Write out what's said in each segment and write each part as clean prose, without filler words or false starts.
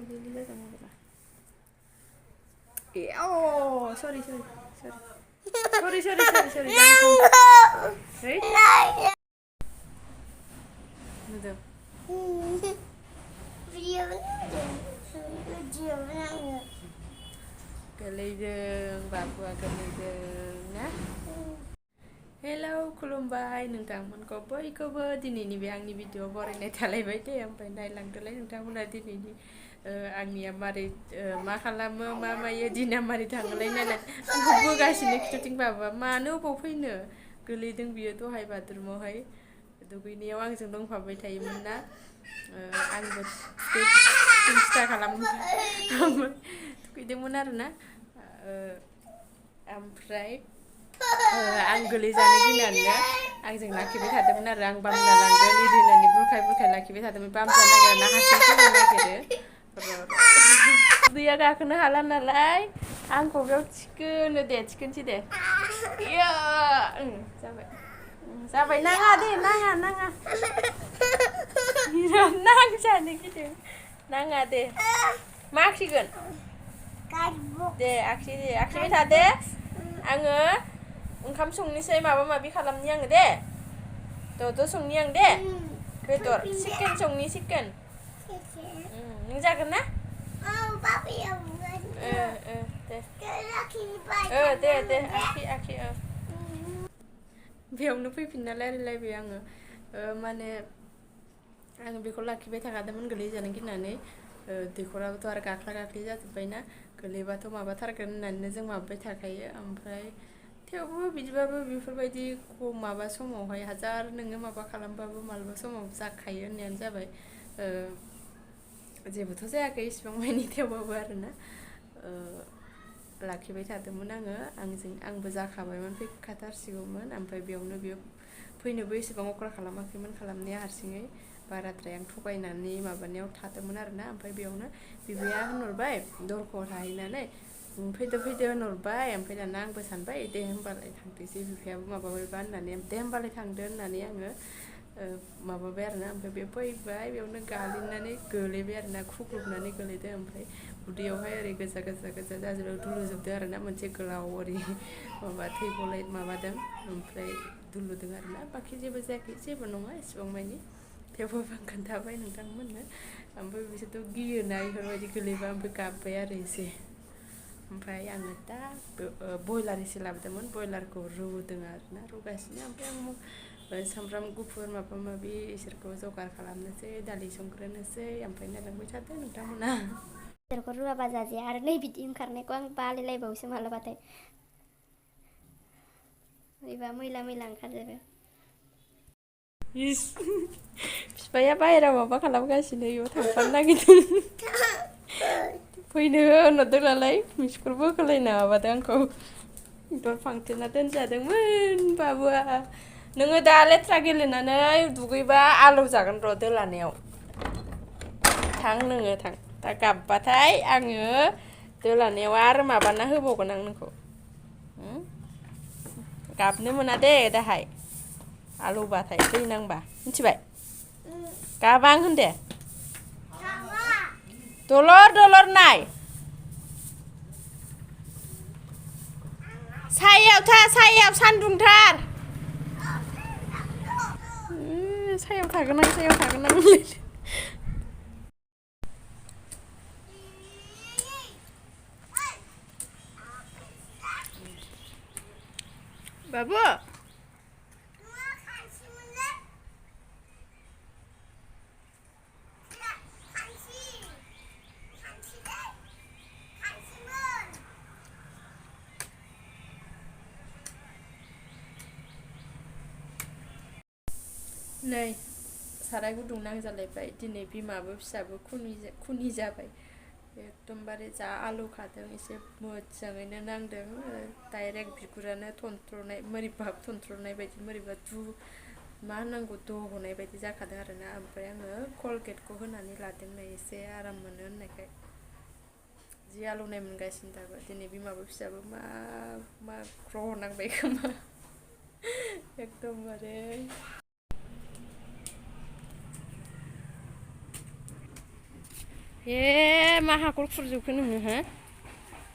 Lila sama apa? Oh, sorry. Sorry. Right? Betul. Goलैदों बाबुआ गोलैदों ना हेलौ खुलुमबाय नोंथांमोनखौ बयखौबो दिनैनि बे आंनि भिडिअ बरायनाय थालायबाय दे ओमफ्राय नायलांदोलाय नोंथांमोना दिनैनि आंनिया मारै मा खालामो मा मायो दिना मारै थाङोलाय नायलाय आंखौ बोगासिनो खिथुथिं बाबुआ मानो अबाव फैनो गोलैदों बियो दहाय बाथरुमावहाय दुगैनायाव आंजों दंफाबाय थायोमोन ना आंबो सिन्था खालाम थुखैदोंमोन आरोना ओमफ्राय आं गोलैजानो गिनानैनो आंजों लाखिबाय थादोंमोन आरो आं बामना लांगोन इदि होननानै बुरखाय लाखिबाय थादोंमोन बामजा नागिरा ना हारसिं फैनो नागिरो दैया गाखोनो हाला नालाय आंखौ बेयाव थिखोनोसै दे इयो जाबाय नाङा दे नाङा नांजानो गिदों नाङा दे मा आखिगोन दे आखिबाय थादे आङो ओंखाम संनोसै माबा माबि खालामनि आङो दे द' संनि आं दे बेदर चिकेन संनि चिकेन नों जागोन ना दे आखि बेयावनो फैफिनना रायलायलायबाय आङो माने आङो बेखौ लाखिबाय थाखादोंमोन गोलैजानो गिनानै दैखराबोथ' आरो गाख्ला जाजोब्बायना गोलैबाथ' माबाथारगोन होननानै जों माबाबाय थाखायो ओमफ्राय थेवबो बिदिबाबो बेफोरबायदि माबा समावहाय हाजार नोङो माबा खालामबाबो मालाबा समाव जाखायो होननायानो जाबाय जेबोथ' जायाखै इसिबां मानि थेवबाबो आरोना लाखिबाय थादोंमोन आंबो जाखाबायमोन फैखाथारसिगौमोन ओमफ्राय बेयावनो बियो फैनोबो एसेबां अख्रा खालामाखैमोन खालामनाया हारसिङै बाराद्राय आं थगायनानै माबानायाव थादोंमोन आरोना ओमफ्राय बेयावनो बिबैया होनहरबाय दरखौ थाहैनानै फैदो होनहरबाय ओमफ्राय दाना आंबो सानबाय दे होमबालाय थांथोंसै बिफायाबो माबाबायबा होननानै दे होमबालाय थांदो होननानै आङो माबाबाय आरोना ओमफ्राय बे फैबाय बेयावनो गालिननानै गोलैबाय आरोना खुग्लुबनानै गोलैदों ओमफ्राय उदैयावहाय ओरै गोजा जाजोबदों दुलुजोबदों आरोना मोनसे गोलाव ओरै माबा थै गलाय माबादों ओमफ्राय दुलुदों आरोना बाखि जेबो जायाखै जेबो नङा एसेबां मानि थेवबो आं खोन्थाबाय नोंथांमोननो ओमफ्राय बिसोरथ' गियोना बेफोरबायदि गोलैबा ओमफ्राय गाबबाय आरो एसे ओमफ्राय आङो दा बयलार एसे लाबोदोंमोन बयलारखौ रुदों आरोना रुगासिनो ओमफ्राय आं सामब्राम गुफुर माबा माबि इसोरखौ जगार खालामनोसै दालि संग्रोनोसै ओमफ्राय नायलांबाय थादो नोंथांमोना बेदरखौ रुवाबा जाजाया आरो नै बिदि ओंखारनायखौ आं बालायलायबावोसो मालाबाथाय बोरैबा मैला ओंखारजोबो बिफाया बाहेरायाव माबा खालामगासिनो इयाव थांफानो नागिरदों फैनो होनहरदों नालाय मिसकल बोखोलायना माबादों आंखौ दर फांथेना दोनजादोंमोन बाबुआ नोङो दा लेथ्रा गेलेनानै दुगैबा आलौ जागोन र' दोलानायाव थां दा गाबबाथाय आङो दोलानायाव आरो माबाना होबावगोन आं नोंखौ गाबनो मोना दे दाहाय आलौबाथाय दै नांबा मिथिबाय गाबां होनदे दलर नाय सायाव सान्दुंथार सायाव थागोन आं बाबु नै साराय गुदुं नांजालायबाय दिनै बिमाबो फिसाबो खुनि जाबाय एकदमबारे जा आलु खादों एसे मोजाङैनो नांदों डाइरेक्ट बिगुरानो थनथ्र'नाय बायदि मोरैबा मा होननांगौ दहनाय बायदि जाखादों आरोना ओमफ्राय आङो कलगेटखौ होनानै लादों नै एसे आराम मोनो होननायखाय जि आलौनाय मोनगासिनो दाबो दिनै बिमाबो फिसाबो मा ग्रह नांबाय खोमा एकदमबारे ए मा हाखर खुरजोबखो नोङो हो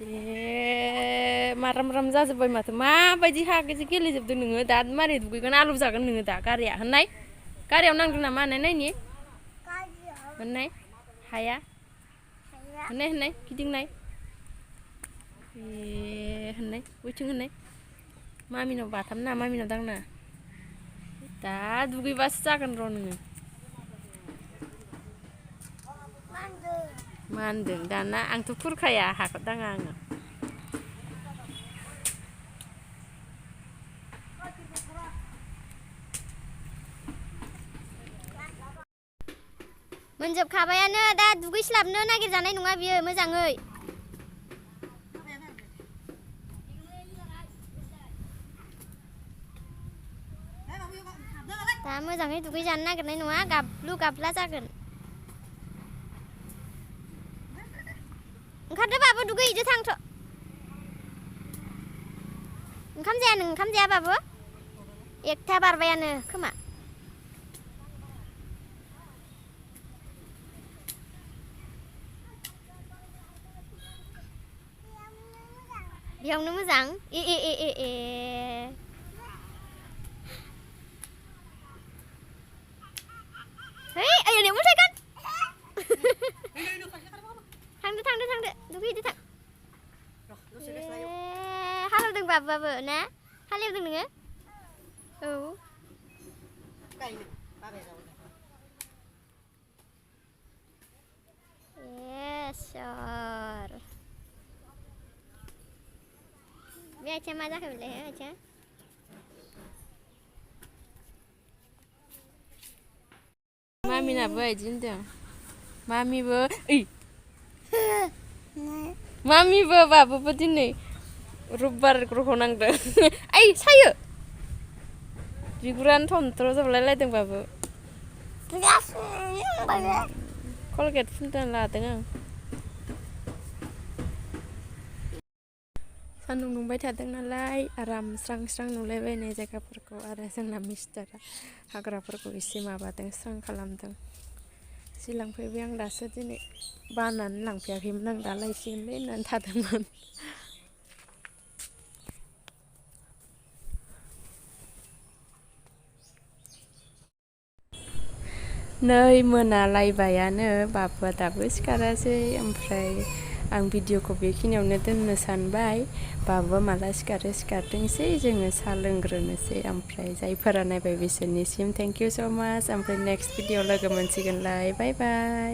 ए माराम राम जाजोब्बाय माथो माबायदि हागोजि गेलेजोबदों नोङो दा मारै दुगैगोन आलु जागोन नोङो दा गारिया होननाय गारियाव नांदों नामा होननाय नायनि होननाय हाया होननाय होननाय गिदिंनाय ए होननाय बयथिं होननाय मामिनाव बाथाम ना मामिनाव दांना दा दुगैबासो जागोन र' नोङो मानदों दाना आंथ' खुरखाया हाखौ दाङा आङो मोनजोबखाबायानो दा दुगैस्लाबनो नागिरजानाय नङा बियो मोजाङै दा मोजाङै दुगैजानो नागिरनाय नङा गाबलु गाबला जागोन ओंखारदो बाबु दुगैहैदो थांथ' ओंखाम जाया नों ओंखाम जाया बाबु एकथा बारबायानो खोमा बेयावनो मोजां ए ए ए ए ए है आयौ मोसागोन थांदो थांदो थांदो दुगैहैदो थां हालेवदों बाबुआबो ना हालेवदों नोङो औ सर बे आथिङा मा जाखोमोनलाय आथिङा मामिनाबो बिदि होनदों मामिबो ओइ मामिबो बाबुबो दिनै रबिबार ग्रह नांदों ओइ सायो बिगुरानो थन्थ्र' जोबलायलायदों बाबु कलगेट फुनना लादों आं सान्दुं दुंबाय थादों नालाय आराम स्रां स्रां नुलायबायनाय जायगाफोरखौ आरो जोंना मिस्टारा हाग्राफोरखौ एसे माबादों स्रां खालामदों जि लांफैबाय आं दासो दिनै बानानै लांफैयाखैमोन आं दा लायसिगोनलै होननानै थादोंमोन नै मोनालायबायानो बाबुआ दाबो सिखारासै ओमफ्राय आं भिडिअखौ बेखिनियावनो दोननो सानबाय बाबुआ माला सिखारो सिखारथोंसै जोङो साहा लोंग्रोनोसै ओमफ्राय जायफोरा नायबाय बिसोरनिसिम थेंक इउ स' माच ओमफ्राय नेक्स्ट भिडिअ लोगो मोनसिगोनलाय बाय बाय